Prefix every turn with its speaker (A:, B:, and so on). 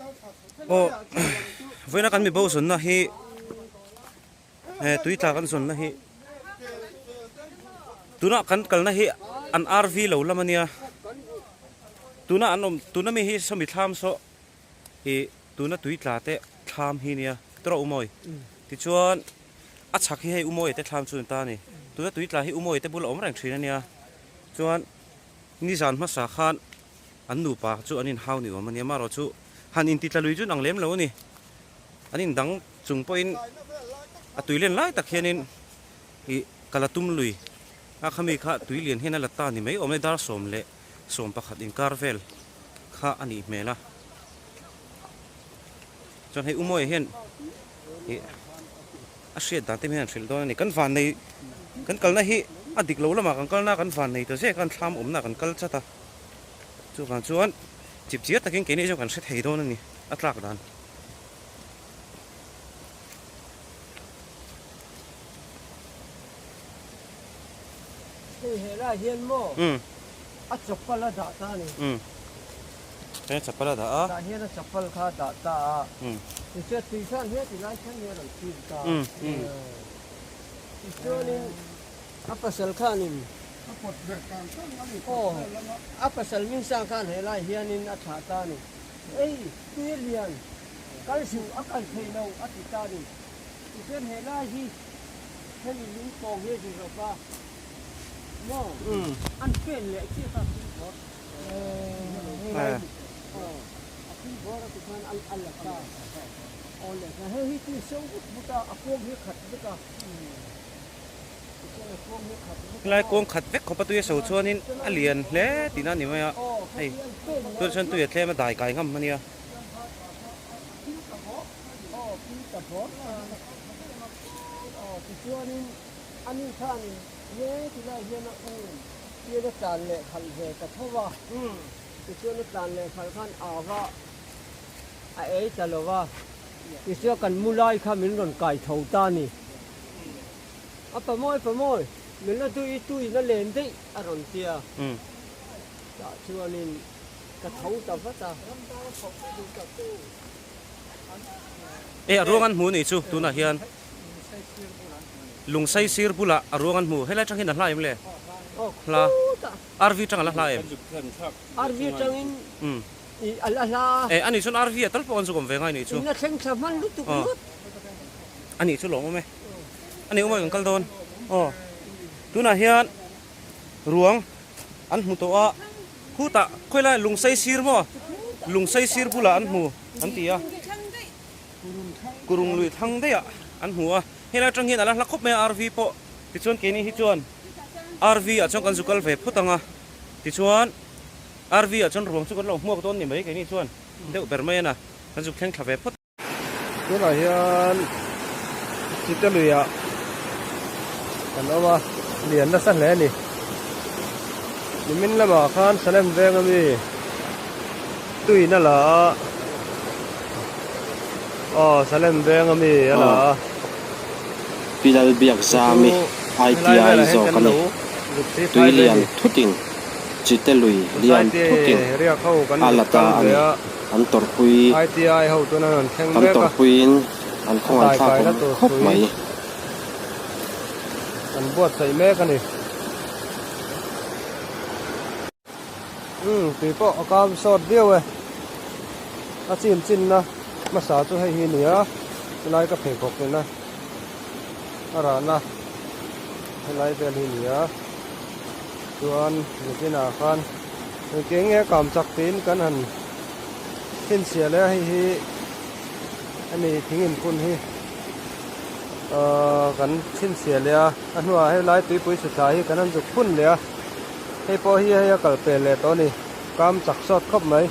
A: Aw vawiina kan mibo zawnna hi tui tla kan zawnna hi tuna kan kalna hi an RV lo lam ania tuna an awm tuna mi hi sawmi thlam saw ih tuna tui tla te thlam hi nia tawrh a umawi tichuan a chhak hi hei umawi te thlam chu an ta a ni tuna tui tla hi umawi te bula awm reng thin ania chuan nizan hmasa khan. An nupa chu an inhau ni awm a nia, amaherawh chu han intitla lui chu an ang lem lo a ni. An indang chung pawhin a tui len lai tak hianin ih kal a tum lui a, khami kha tui lian hian a la ta ni mai awm e, dar 11 inkar vel kha a nih hmel a. Chuan hei Umawiah hian ih a hriat dan te hian an hrilh dawn a ni. Kan vannei kan kalna hi a dik lo lamah kan kalna kan vannei ta zek a, an thlam awmna kan kal chat a. Chuvang chuan chip chiar takin keini zawk kan hre thei dawn a ni a tlak dan.
B: Hei he lai hian maw a chapal a dah ta a ni.
A: Hei chapal a dah a.
B: Tah hian a chapal kha a dah ta a. Tichuan tui khan he ti lai khan hi a rawn chim ta a. Tichuanin A pasal khanin aw a pasal Minsang khan helai hianin a thlah ta a ni. Ei, tui lian, kal suh, a kal thei lo a ti ta a ni. Tichuan helai hi hemi lungpawng hi a zir lo pa maw an pen leh chiah kha a phun bawr aw a phun bawr a ti khan a la ta aw leh hei hi tui so vut vut a a kuang hi a khat vek a.
A: Helai kawng khat vek khawpa tui a so chuanin a lian hle tihna a ni mai a, hei tunah chuan tui a tlem a dai kai ngam a nia.
B: A pamawi pamawi, min la duh i tuin a len daih a rawn ti a. Tah chuanin ka tho ta vat a.
A: E a ruang an hmu nih chu tunah hian Lungsai sir bulah a ruang an hmu. Helai tang hian a hla em le? Hla. RV tang a la hla em?
B: RV tangin a la hla.
A: E a nih chuan RV a tal pawh an zuk awm ve ngai nih chu.
B: In a thleng thla hman lutuk ringawt.
A: A nih chu lawm awm e. A nih awm kan kal dawn. Aw. Tunah hian ruang an hmu tawh a. Khutah khawilai lungsei sir maw? Lungsei sir bulah an hmu an ti a. Kurung lui thlang daih ah an hmu a. Helai atang hian a la hla khawp mai a RV pawh. Tichuan keini hi chuan RV ah chuan kan zu kal ve phawt ang a. Tichuan RV ah chuan ruang chu kan lo hmuak dawn ni mai keini chuan deuh ber mai a na. Kan zuk thleng thla ve phawt.
C: Tunah hian Chite luiah kan awm a, lian nasa hle a ni. Nimin lamah khan Salem veng ami tuin a la a, aw Salem veng ami a la a.
D: Pi Lalbiakzami
C: Helai
D: ITI
C: velah hian
D: zawk
C: kan
D: a ni.
C: lo zuk si
D: Tui
C: phai ve a
D: lian
C: ni.
D: thutin Chite lui lian
C: Society
D: thutin
C: riak ho kan
D: a
C: zuk
D: la ta
C: kal
D: a
C: ve
D: ni.
C: a.
D: An tawrhpui
C: ITI ho chuan an rawn thleng
D: kan
C: mek a.
D: tawrhpuiin an
C: A
D: khawngaih thlak
C: daikaina
D: awm
C: tur
D: khawp
C: hrui
D: mai.
C: An buatsaih mek a ni. Umm tui pawh a kam sawt viau e. A chim chinna hmasa chu hei hi a ni a, helai ka pheikhawk nena a rahna helai vel hi a ni a. Chuan Regina khan engtin nge kam chak tiin kan han chhinchhiah leh a, hei hi hemi thing inphun hi ahh kan chhinchhiah leh a, a hnuah helai tuipui chhuthla hi kan han zuk phun leh a, hei pawh hi hei a kal pel leh tawh a ni, kam chak sawt khawp mai.